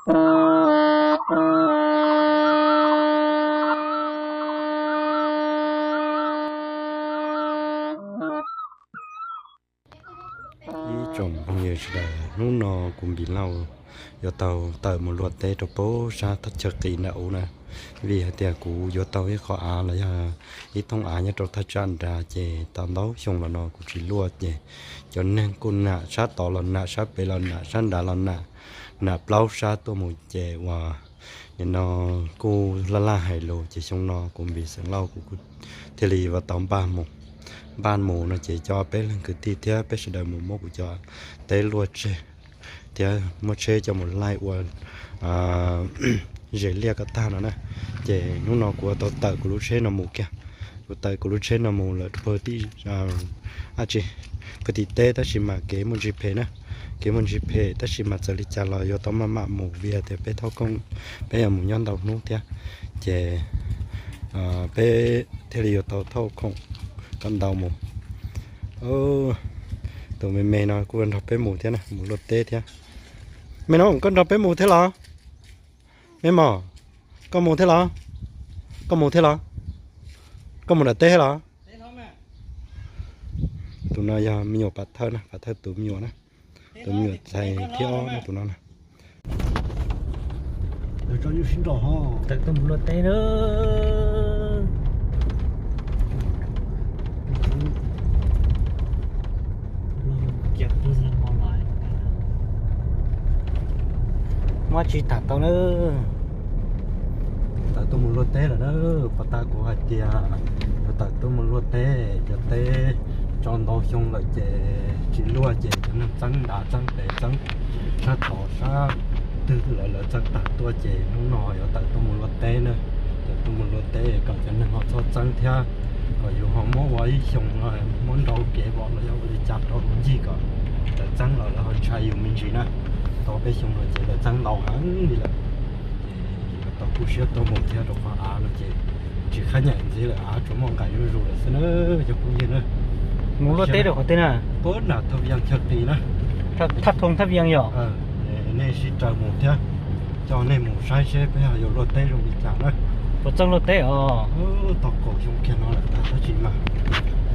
Ib tsoom phooj ywg sawv daws, hnub no kuv Npis Lauj yuav tau tawm mus luaj teb rau pem sab thaj chaw qis nram ub na, vim hais tias kuv yuav tau ib qho av los yog ib thooj av nyob rau thaj tsam nrad, ces tau ntau xyoo los no kuv tsis luaj, ces cov neeg kuj nam sab tod los nam, sab pem los nam, sab nrad los nam, nam plaub sab tuaj mus, ces uas nim no kuj laj laj hais lus, ces xyoo no kuv Npis Xeem Lauj kuv thiaj li yuav tau npaj mus. Npaj mus no ces coj peb leeg kwv tij thiab peb sawv daws mus muab kuv cov teb luaj tseg thiab muab tsheb coj mus laij ua zes liaj kom tag no na. Ces hnub no kuv yuav tau tawm kuv lub tsheb no mus kiag. Kuv tawm kuv lub tsheb no mus lawm rau pem tim, a tsis, pem tim teb, tab sis mas kev muaj ntsis phem na, kev muaj ntsis phem, tab sis mas txawm li cas los yuav tau maj mam mus vim hais tias peb thauj khoom, peb yuav mus nyob ntau hnub thiab, ces peb thiaj li yuav tau thauj khoom kom ntau mus. Tus me me no kuj nrog peb mus thiab na, mus luaj teb thiab. Me no koj nrog peb mus thiab los? Me mos, koj mus thiab los? Koj mus thiab los? Koj mus nram teb los? Tus no yog me nyuam Pas Thawj na, Pas Thawj tus me nyuam na, tus me nyuam ntxhais thib ob na tus no na. Tawm tuaj mus luaj teb na. Muab tsis tham tau na. Tawm tuaj mus luaj teb lawm na. Pov tas kuv hais tias yuav tawm tuaj mus luaj teb, cov teb tso ntau xyoo lawm ces tsis luaj ces cov neeg txeeb nrad txeeb pem txeeb sab tod sab twg lawm lawv txeeb tag tuaj ces hnub no yuav tawm tuaj mus luaj teb na. Tawm tuaj mus luaj teb kom cov neeg ho txhob txeeb thiab kom yus ho muab ua ib xyoo muab nrau kev vom los yog ua li cas rau ncig kom lawv txeeb los lawv ho ntshai yus me ntsis na. Tau peb xyoo no ces lawv txeeb ntau heev li lawm. Ces yuav tau kub siab tuaj mus thiab rau qhov av no ces tsis khab nyaim ntxiv lawm, av tsuas muaj nqaim zuj zus lawm xwb na cov phooj ywg na. Mus luaj teb rau qhov twg na? Puag nram Thaj Vias chaw qis na. Thaj Thoob Thaj Vias yom? Nej sib raws mus thiab, coj nej mus saib seb peb ho yuav luaj teb zoo li cas na. Puas txawj luaj teb os? Tau kaum xyoo kiag no lawm tab sis mas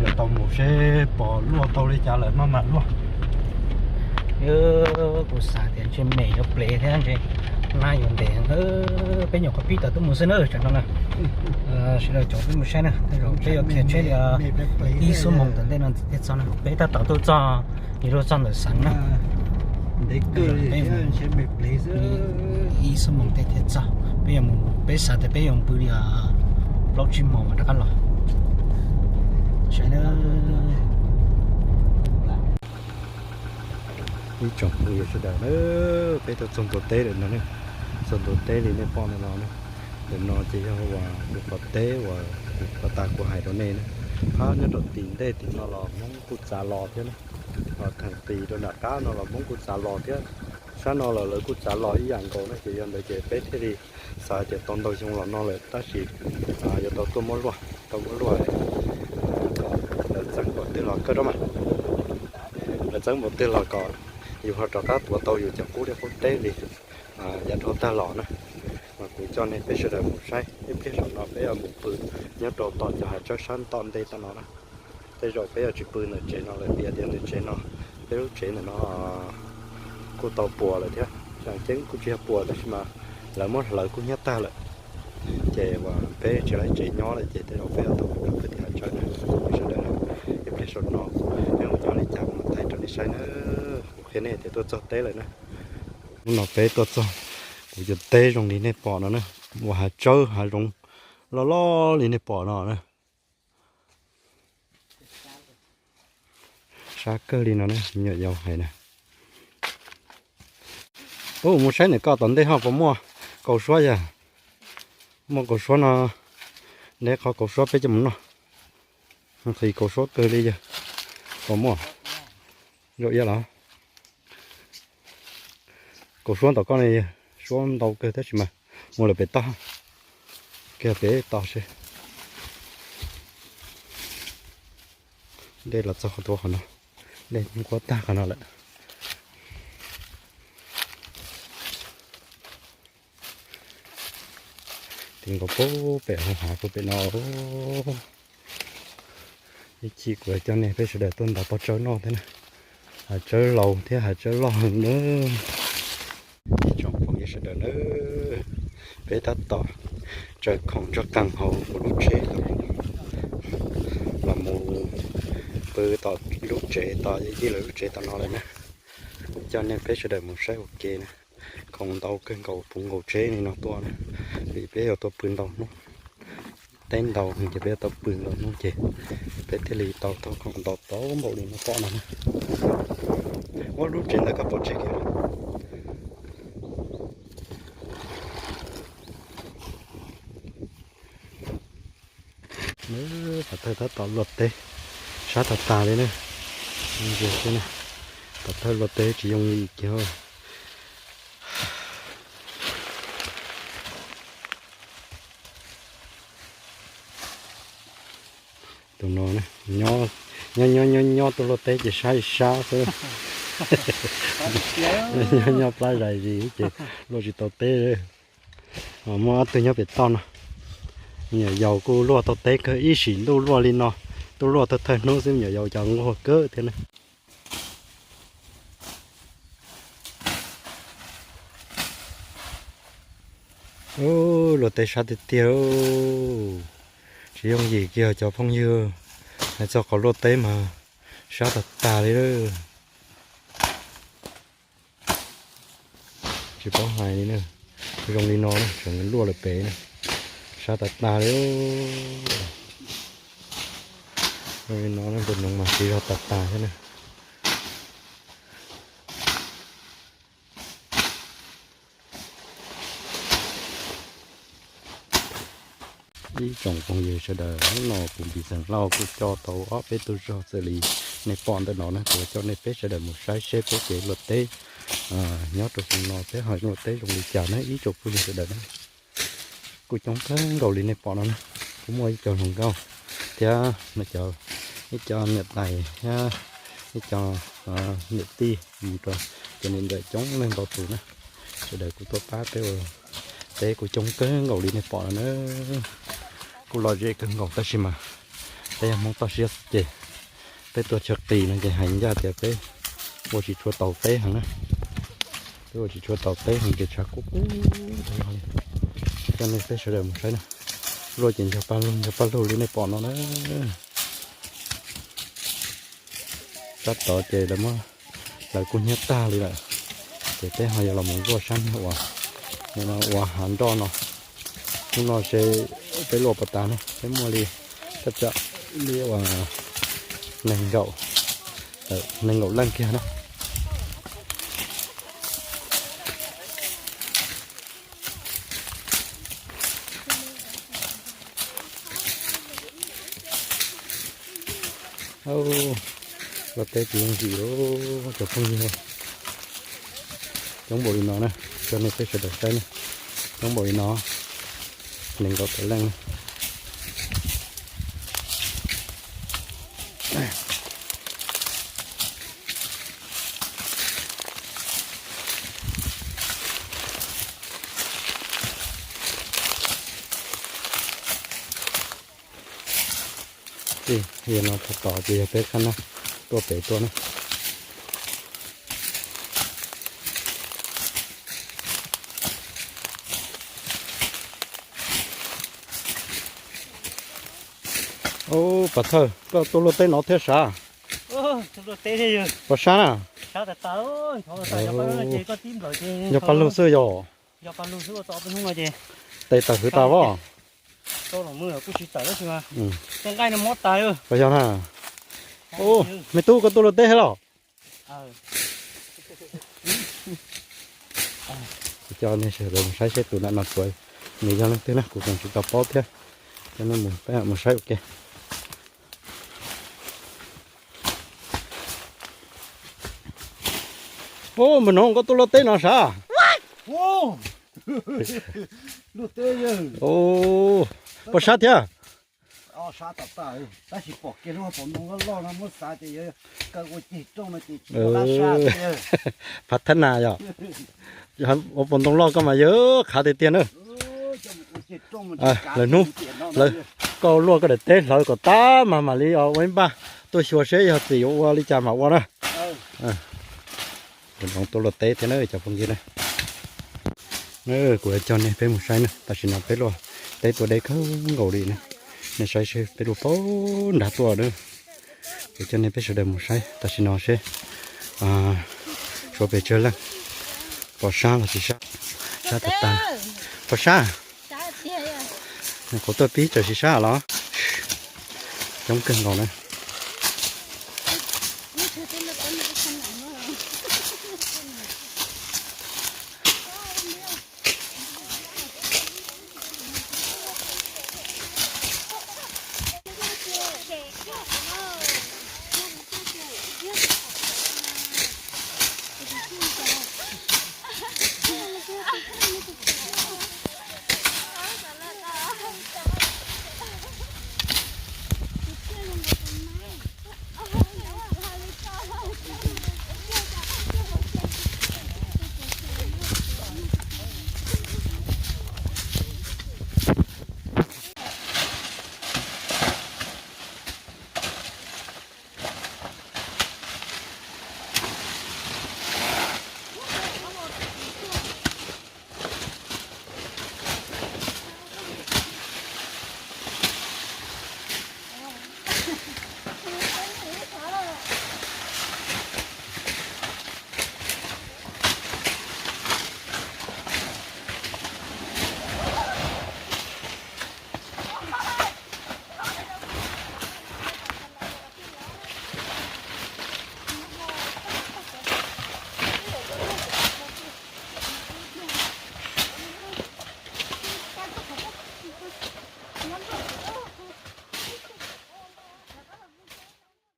yuav tau mus seb pom luaj tau li cas lawm maj mam luaj. Kuv xav tias ntshe me yuav plev thiab ntshe nab yuav ntev. Peb nyuam qhuav pib tawm tuaj mus xwb na, tsam no na. Sawv daws caum peb mus saib na, tej zaum peb yuav khiav tsheb li ib xuab moos tom ntej no thiaj txog na. Peb tab tom tuaj txog, yuav luag txog ntawm xeev na. Ib xuab moos tej thiaj txog. Peb yuav mus, peb xav tias peb yuav pw li plaub tsib moos mas rov qab los. Saib na. Ib tsoom phooj ywg sawv daws na, peb tuaj txog ntua teb lawm no ne. Txog ntua teb li nej pom ntawm no ne. Ntawm no ces yog uas kuv qhov teb uas kuv pov tas kuv hais rau nej na. Qab nyob rau tim ntej tim no los Hmoob kuj txav los thiab na. Ho theem qis rau nram qab no los Hmoob kuj txav los thiab. Sab no los lawv kuj txav los ib yam nkaus na, ces yog ntawd ces peb thiaj li xav tias tau ntau xyoo los no lawm tab sis yuav tau tuaj muab luaj, tau muab luaj kom lawv txeeb npaum twg los kawg rau mas. Lawv txeeb npaum twg los kom yus ho rov qab tuav tau yus cov qub liaj qub teb li yav dhau tag los na. Mas kuv coj nej peb sawv daws mus saib, ib pliag saum no peb yuav mus pw nyob rau tom cov hav tsawb sab tom ntej tom no na. Tej zaum peb yuav tsis pw ntawm tsev no lawm vim tias ntawm tsev no, peb lub tsev ntawm no kuj tau puas lawm thiab. Tseem ceeb kuj tsis yog puas tab sis mas lawv muab hlawv kub hnyiab tag lawm. Ces uas peb tsis laib tsev nyob lawm ces tej zaum peb yuav tau mus rau pem tim hav tsawb na. Sawv daws, ib pliag saum no peb mus nyob li cas kuv mam thaij rau nej saib na. Kuv qhia nej tias tuaj txog teb lawm na. Hnub no peb tuaj txog kuv cov teb zoo li nej pom no na, uas hav tsawb hav zoov loj loj li nej pom no na. Sab kawg li no na, me nyuam yaus hais na. Ub, mus saib ntawm koj tom ntej ho puas muaj kaus suab yog? Muaj kaus suab no, neb qhov kaus suab peb coj mus noj. Nqhis kaus suab kawg li yog, puas muaj? Zaum iab los? Kaus suab ntawm koj ne, suab ntau kawg tab sis mas mus lawm pem toj, kiag pem toj seb. Dej los txog qhov tuav qhov no, dej nquab tag qhov no lawm. Nkaus pem hauv hav pem no. Ib chim kuv coj nej peb sawv daws tuaj ntaus pob tsawb noj thiab na. Hav tsawb laus thiab hav tsawb loj heev na. Ib tsoom phooj ywg sawv daws na, peb tab tom tsaws khoom ntsuag qees hauv kuv lub tsev los mus pw tom lub tsev, tom yij lawv lub tsev tom no lawm na. Coj nej peb sawv daws mus saib ua ke na. Khoom ntau kawg nkaus puv nkaus tsev li no tuaj na, vim peb yuav tau pw ntau hnub. Teb ntau ces peb yuav tau pw ntau hnub ces peb thiaj li tau tau khoom ntau tau npaum li no pom no na. Ua lub tsev ntawd koj pom tsev kiag. Pov thawj tab tom luaj teb, sab tas tas li na. Pov thawj luaj teb tsis yooj yim kiag. Tus no nyob nyob nyob nyob tuaj luaj teb ces sab sab xwb. Nyob nyob plab zais zis ces luaj tsis tau teb. Muaj ob tug nyob pem toj no, me nyuam yaus kuj luaj tau teb kawg, ib sim ntuj luaj li no, tuaj luaj thawj thawj hnub xwb me nyuam yaus cas nquag kawg thiab na. Luaj teb sab tiag tiag, tsis yooj yim kiag cov phooj ywg, hais txog qhov luaj teb mas sab tag tag li lawm. Tsis paub hais li na, zoo li no na tseem luaj lawm pem na, sab tas tas li. Zoo li no na, tus noov mas tsis zog tas tas thiab na. Ib tsoom phooj ywg sawv daws, hnub no kuv Npis Xeem Lauj kuj coj tau ob peb tug zog xws li nej pom ntawm no na, kuv coj nej peb sawv daws mus saib seb peb kev luaj teb nyob rau xyoo no peb ho luaj teb zoo li cas na ib tsoom phooj ywg sawv daws na. Kuj coob kawg nkaus li nej pom no na, kuj muaj ib co hluas nkauj thiab cov, ib co niam tais thiab ib co niam tij mus rau cov niam ntxawm coob leej ntau tus na. Sawv daws kuj tuaj pab peb ua teb kuj coob kawg nkaus li nej pom no na. Kuj lom zem kawg nkaus tab sis mas peb yog Hmoob toj siab ces peb tuaj chaw qis no ces hais ncaj tias peb ua tsis tshua tau teb heev na. Peb ua tsis tshua tau teb heev ces tshav kub kub rau zog li. Coj nej peb sawv daws mus saib na, luaj ces ncog paj lug ncog paj lug li nej pom no na. Sab tod ces lawv muab, lawv kuj hnyiab tag li lawm, ces peb ho yuav los mus luaj sab niag uas, ua hav nroj no. Hnub no seb peb luaj puas tas ne, peb muaj li thaj tsam li uas nees nkaum, nees nkaum leej kiag na. Luaj teb tsis yooj yim cov phooj ywg. Coob npaum li no na, coj nej peb sawv daws saib na, coob npaum li no, nees nkaum tawm leej na. Ces yog no tod ces yog peb qab na, tuaj pem tuaj na. Pov thawj, koj tuaj luaj teb no thiab sav? Pov sab na. Yog paj lug xwb yog. Tes tawm hwv tas voj. Pov yog na. Me tub, koj tuaj luaj teb thiab los? Kuv coj nej sawv daws mus saib seb tus nram no puas, nws yog leej twg na, kuv tseem tsis tau paub thiab. Coj nej mus, peb mus saib ua ke. Ub, npawg Noov, koj tuaj luaj teb no sav? Pov sab thiab? Phav thab nas yom. Ua pos ntoo loj koj mas yog qhav tiag tiag na. Lawv hnub, lawv, koj luaj koj daim teb hlawv kom tag mas mam li ua ib npaj tuaj xyuas seb yog txim yuav ua li cas mam ua na. Kuv hloov tuaj luaj teb thiab na cov phooj ywg na. Kuv yuav coj nej peb mus saib na, tam sim no peb luaj teb tuaj deb kawg nkaus li na. Nej saib seb peb luaj puag nrad tuaj na. Kuv coj nej peb sawv daws mus saib tam sim no seb suav pes tsawg leej, pom sab los tsis sab, sab tag tag. Pom sab, qhuav tuaj pib tseem tsis sab los coob kawg nkaus na.